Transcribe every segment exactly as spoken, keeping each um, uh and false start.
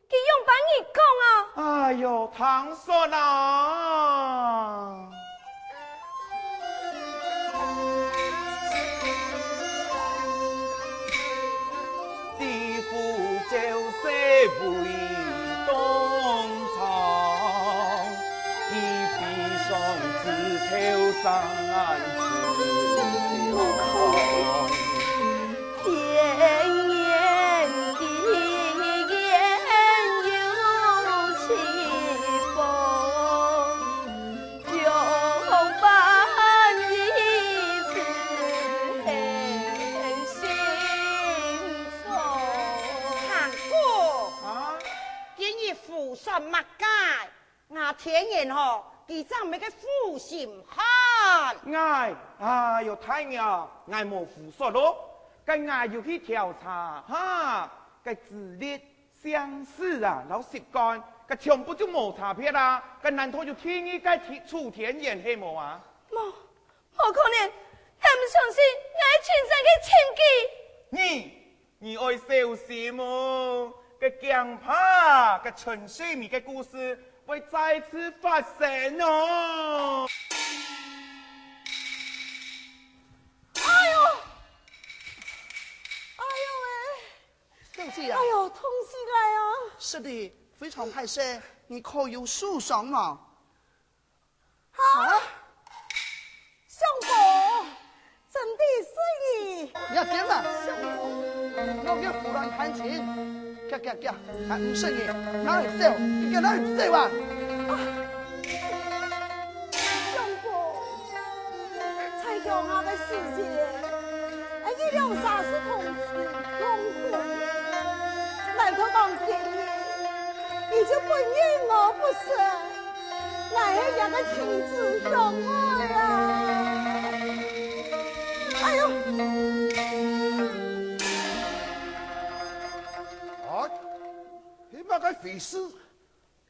佢仰般你講啊？哎喲，聽說啊！地府招婿為當場，佢悲傷枝頭生死傷。 田園地燕有清风，永伴一世很心痛。唱歌，啊？今日胡說麼个？ 𠊎田園吼，佢正毋係个負心漢。𠊎，哎喲，大人啊，𠊎無胡說咯。該𠊎有去調查，哈，該資歷、姓氏啊，摎習慣，該全部就無差別啦。該難道有第二個田，楚田園係無啊？無，無可能，𠊎毋相信，𠊎係親生个親戚。你 你愛小心哦，該驚怕該陳水扁个故事會再次發生哦。哎喲，哎喲喂，小姐啊。哎喲，痛死𠊎啊！是的，非常敗勢，你可有受傷嗎？ 啊？相公，真的係你！你要驚啊？相公，我要胡亂彈琴。行行行，還毋識你，哪裡走？你跟哪裡走啊？啊，相公，在鄉下个時節，哎，你兩儕係同親同故，難道講今日你就不認我不成？ 𠊎係若个親子相愛啊！哎喲！啊，係麼个回事？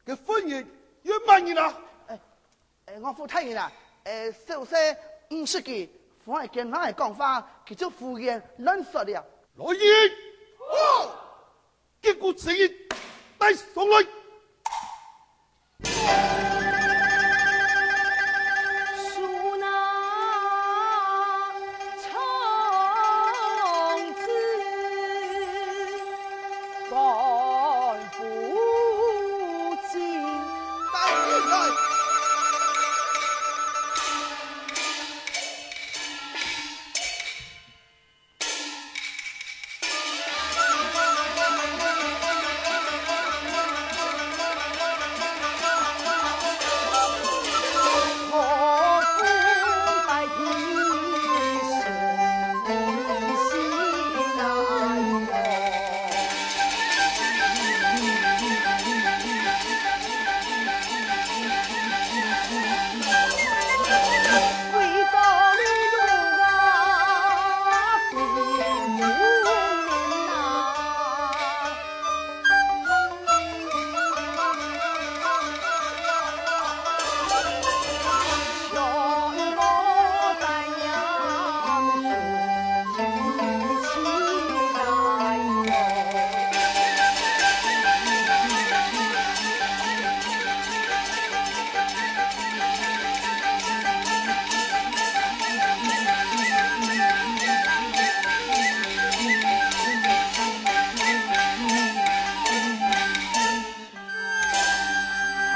該婦人約麼人啊？哎，哎，岳父大人啊，哎，小婿毋識佢，反而跟𠊎講話，佢就胡言亂說了。來人！哦！ 擊鼓尋人，帶上來！带进来！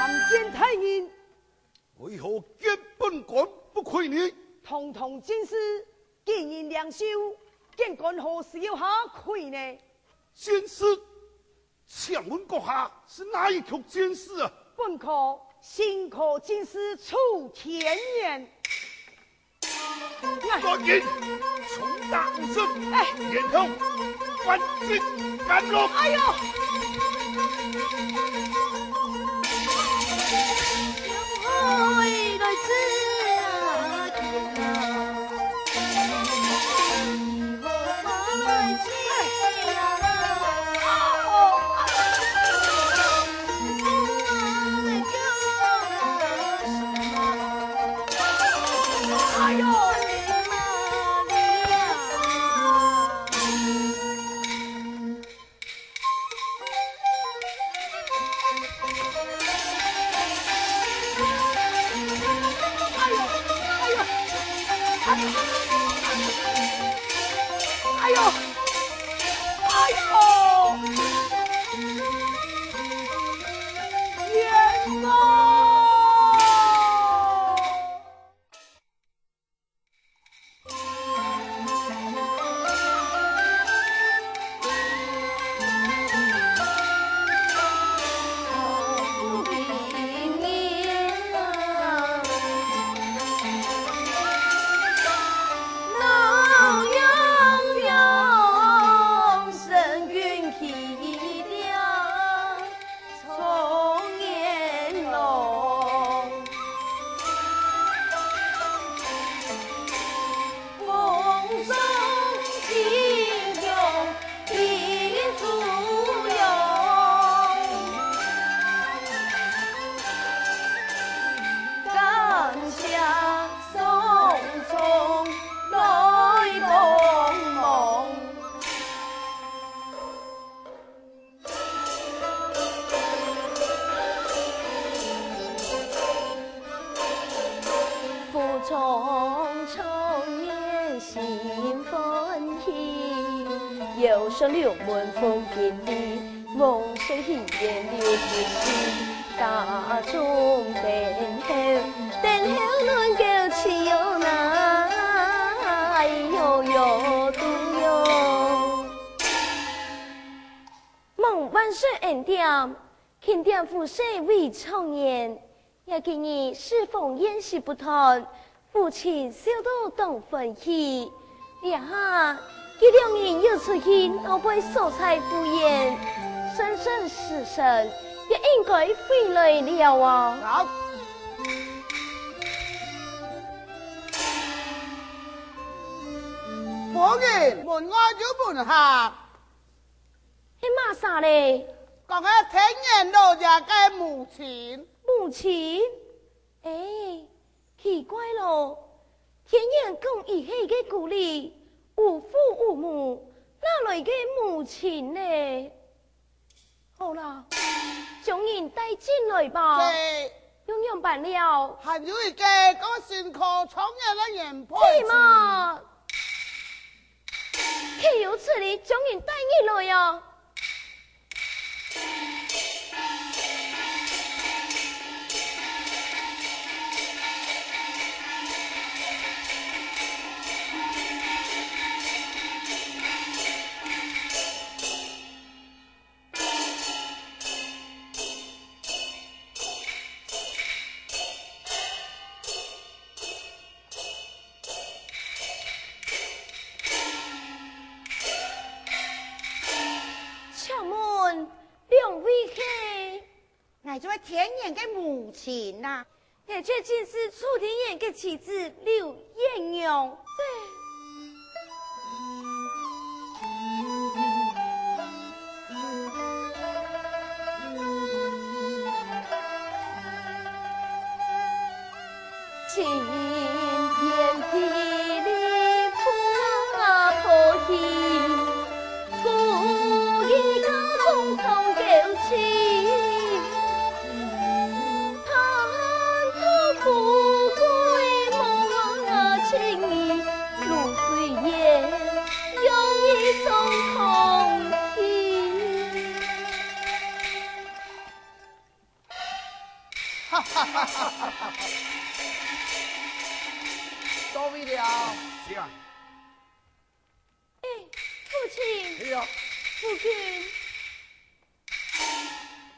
参见大人。为何见本官不跪呢？堂堂进士，举人领袖，见官何时有下跪呢？进士，请问阁下是哪一科进士啊？本科，新科进士楚天元。 官人，重打五十，哎。然后关进监牢。哎呦！哎呦，哎呦，天哪！望万岁恩典，钦点府舍为状元。 這幾日適逢宴席不斷，府親笑到當歡喜。這下，佢兩人又出去外背所在赴宴，生生世世也應該回來了啊！好。夫人，門外有門客。係麼儕咧？講係天元老爺个母親。母親？ 欸，奇怪咯！天元宮以下个宮女，無父無母，哪來个母親呢？好啦，將人帶進來吧。這……又仰般了？還有一個較辛苦狀元个人陪。這麼？ 豈有此理，將人帶入來啊！請問兩位係？𠊎就係天元个母親啊。 𠊎這正是楚天元个妻子柳艷娘。到位了。是啊。 欸，父親！係啊。夫君！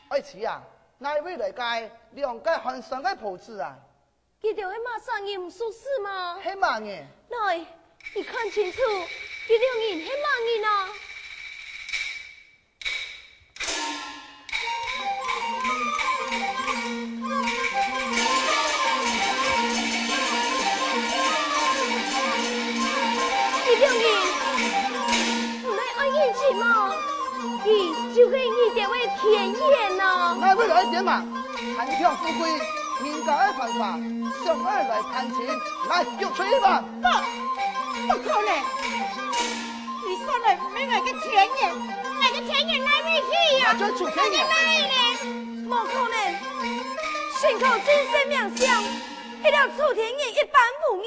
哀妻啊，哪位來个兩個寒酸个婆子啊？佢兜係麼儕人，毋熟識嗎？係麼人？來，你看清楚，佢兩人係麼人啊？ 你兩人，毋係愛認真嗎？佢就係你兜个天元啊！哪位來愛點嘛？貪享富貴，人家愛繁華，想愛來攀親，來，腳催一把！不，不可能！ 你算來毋係𠊎个天元，𠊎个天元哪位去啊？𠊎就係楚天元。𠊎个哪位呢？無可能！身靠進士名相，係了楚天元一般武藝，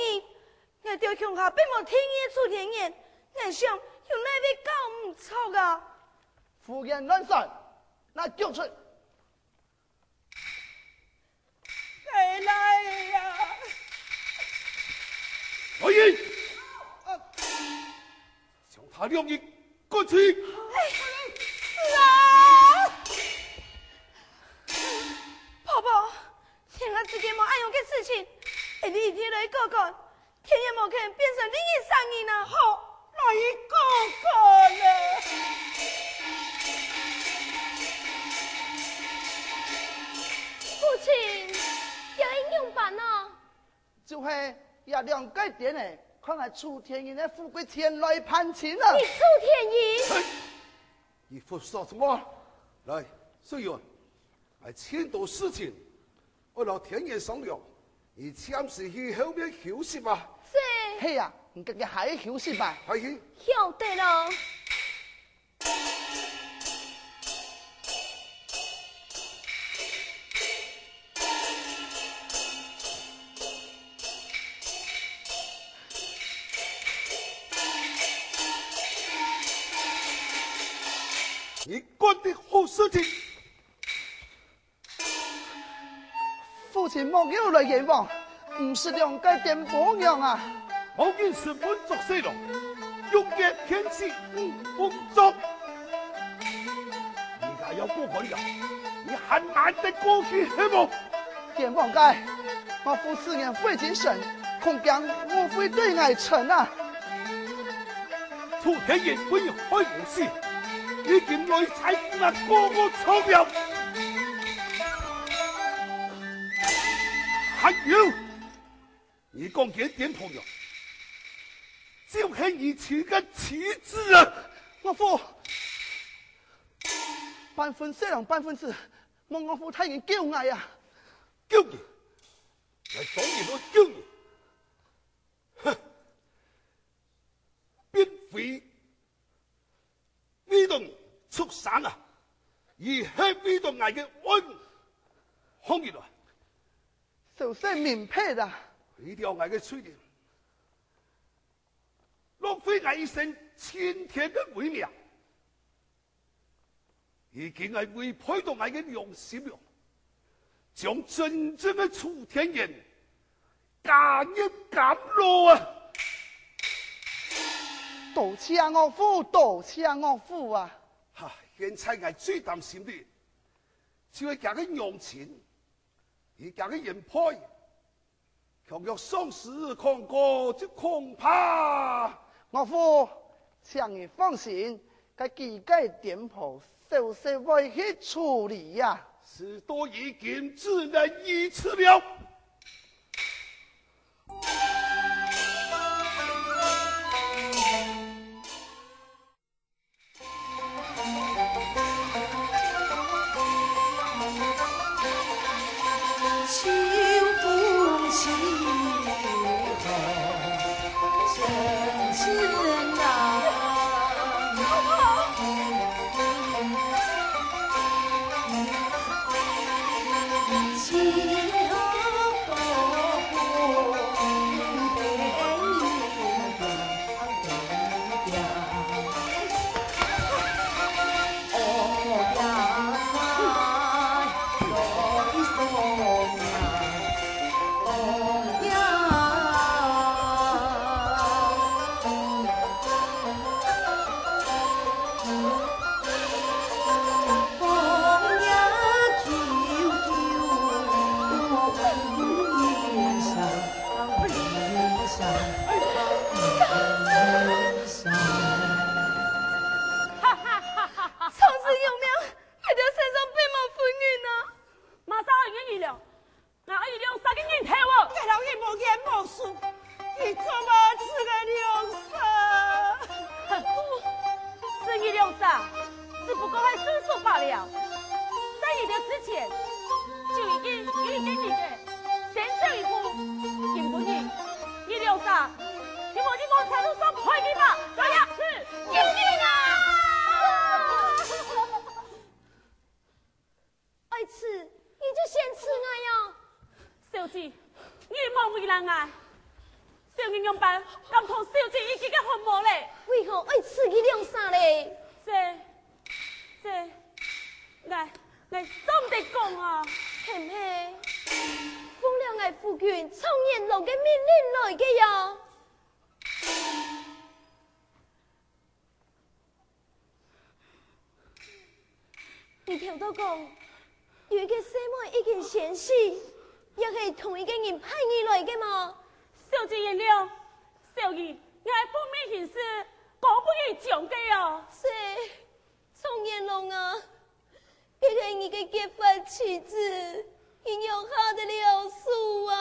，𠊎兜鄉下並無第二个楚天元，𠊎想有哪位較毋著啊？胡言亂說，拿腳出！來呀！來人！啊！ 將他兩人趕出！是啊！婆婆，天下之間無恁樣个事情，你一定來看看，天也無肯變成另一儕人啊！好，來看看咧！父親，這愛仰般啊？ 就係這兩個癲仔，看𠊎楚天仁个富貴錢來攀親啊！你楚天仁？你胡說什麼？來，水雲，𠊎盡多事情愛摎天仁商量，你暫時去後面休息吧。係。係啊，你跟佢下去休息吧。下去。曉得了。 你幹的好事情！ 父親莫又來冤枉，毋識兩個癲婆娘啊！無人識文作細郎，用計騙子毋工作。你若要過關了，你還瞞得過去係無？冤枉个，岳父此年會精神，恐驚誤會對𠊎陳啊！楚天仁為害無死，已經來在府啊，過我錯了。 還有，你講个癲婆娘，就係你尋个妻子啊！岳父，半分細郎半分子，望岳父大人救𠊎啊！救你？𠊎當然會救你！哼！並非 為著畜生啊，而係為著𠊎个安。放佢來！小生明白啦。毀了𠊎个嘴臉，浪費𠊎一身青天个威名，已經𠊎違背著𠊎个良心了。 將真正个楚天仁嫁入監牢啊！多謝岳父，多謝岳父啊！哈，現在𠊎最擔心个，就係佢个娘親，佢个原配，強欲喪失康過，就恐怕……岳父，請你放心， 該幾個癲婆，小生會去處理呀。事到如今，只能如此了。從此永遠，𠊎兜身上並無婚姻啊！麼儕愛你了？ 𠊎愛你兩儕个人頭哦！𠊎摎你無冤無仇，你做麼㧒𠊎兩儕？哼，㧒你兩儕，只不過係順手罷了。在你兜之前，就已經有一個人个先走一步。今晡日，你兩儕，就望你望在路上賠禮吧！來呀！是！救命啊！愛㧒，你就先㧒𠊎呀！小姐，你莫為難𠊎。小人仰般敢同小姐一見个寒無咧？為何愛刺佢兩儕咧？這，這，𠊎，𠊎做毋得講啊！係毋係？奉了𠊎夫君狀元郎个命令來个呀！ 你聽到講，有一個細妹已經仙死，也係同一個人派你來个嗎？小姐原諒，小人，𠊎不明行事，講分你講个哦。這，狀元郎啊， 佢係你个結髮妻子，你仰下得了手啊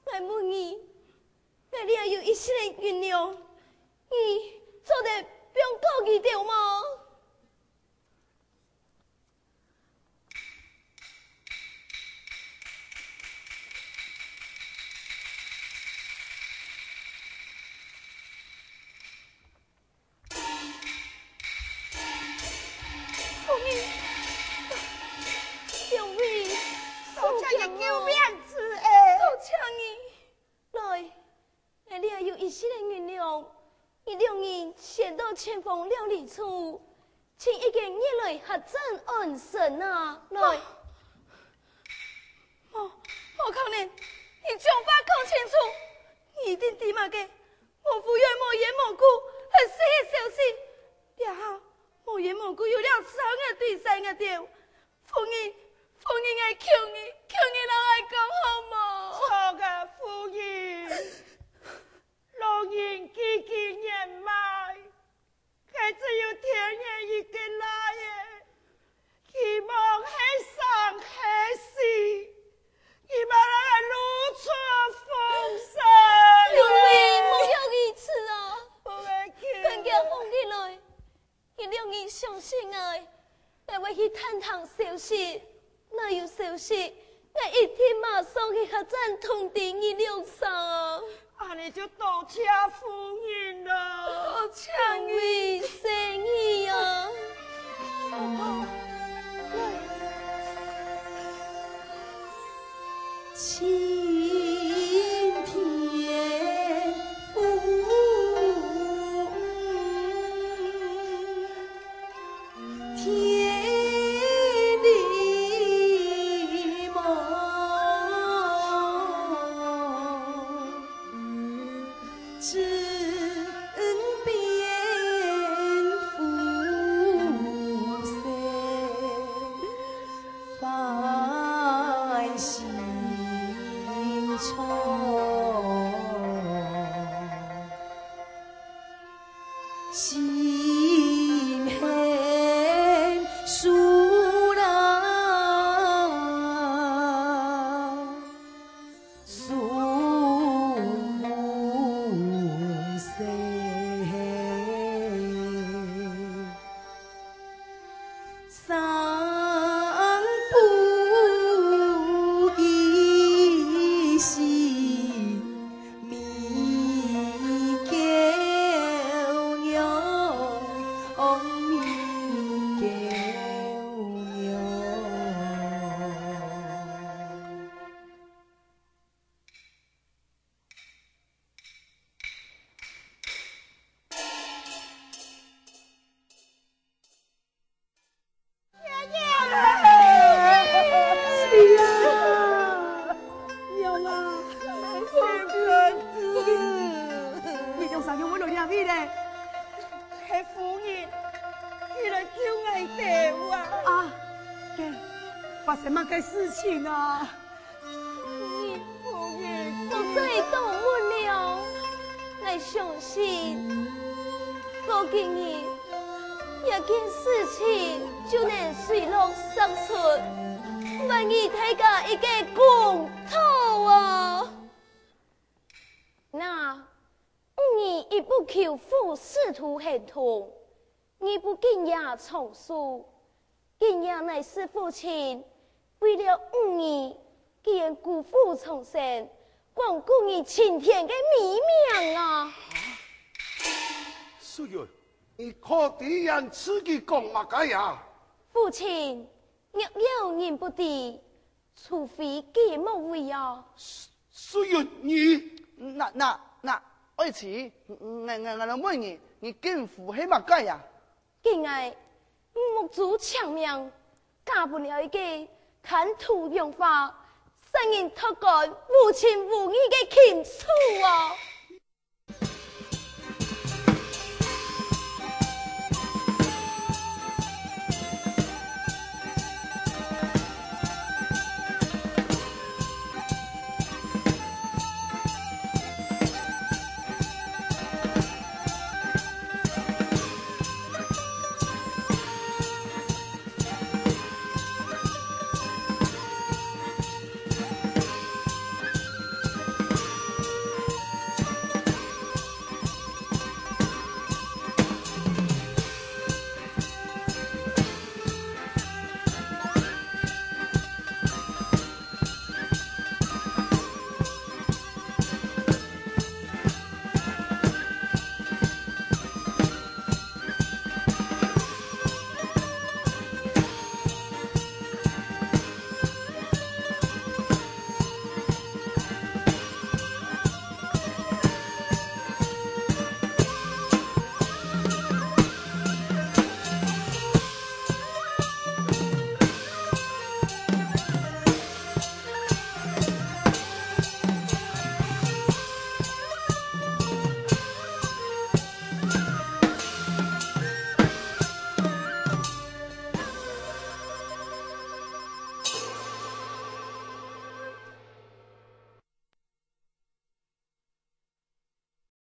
？𠊎問你，𠊎這有一息个銀兩，你做得放過佢兜無？ 夫人，兩位，多謝你救命之恩。多謝你。來，𠊎這有一息个銀兩，你兩人先到前方料理處， 請一個月來客棧安身啊！來。無，無可能！你將話講清楚！你一定知麼个？我夫人無緣無故，會失去消息。這下，無緣無故又有兩儕人對待𠊎兜。夫人，夫人，𠊎求你，求你摎𠊎講好無？著啊，夫人！老人既經年邁， 佢只有天然一個倈仔，希望係生係死，佢嘛來露出風聲。兩位，莫要如此啊！𠊎會救。趕緊放佢來，佢兩人相信𠊎，𠊎會去探聽消息。 若有消息，𠊎一定馬上去客棧通知你兩儕。恁呢就多謝夫人了。多謝你，細義啊！是啊，娘啊，小燕子，你用啥用我落下去嘞？係夫人，你來救𠊎兜啊！啊，該發生麼个事情啊？ 夫人，夫人，你再多問了，𠊎相信，過幾日，這件事情就能水落石出，還你大家一個公道啊！那，你一不求夫婿同行動， 你不敬業長壽，今夜乃是父親為了女兒，竟然辜負蒼生，罔顧你青天个美名啊！素云，你到底言辭佢講麼个呀？父親，若了人不知，除非己莫為啊！素云，你……那……那……那……愛妻，𠊎……𠊎……𠊎來問你，你敬夫係麼个呀？ 敬愛，目珠青盲，嫁分了一個牽頭養花、殺人奪冠、無情無義个禽獸啊！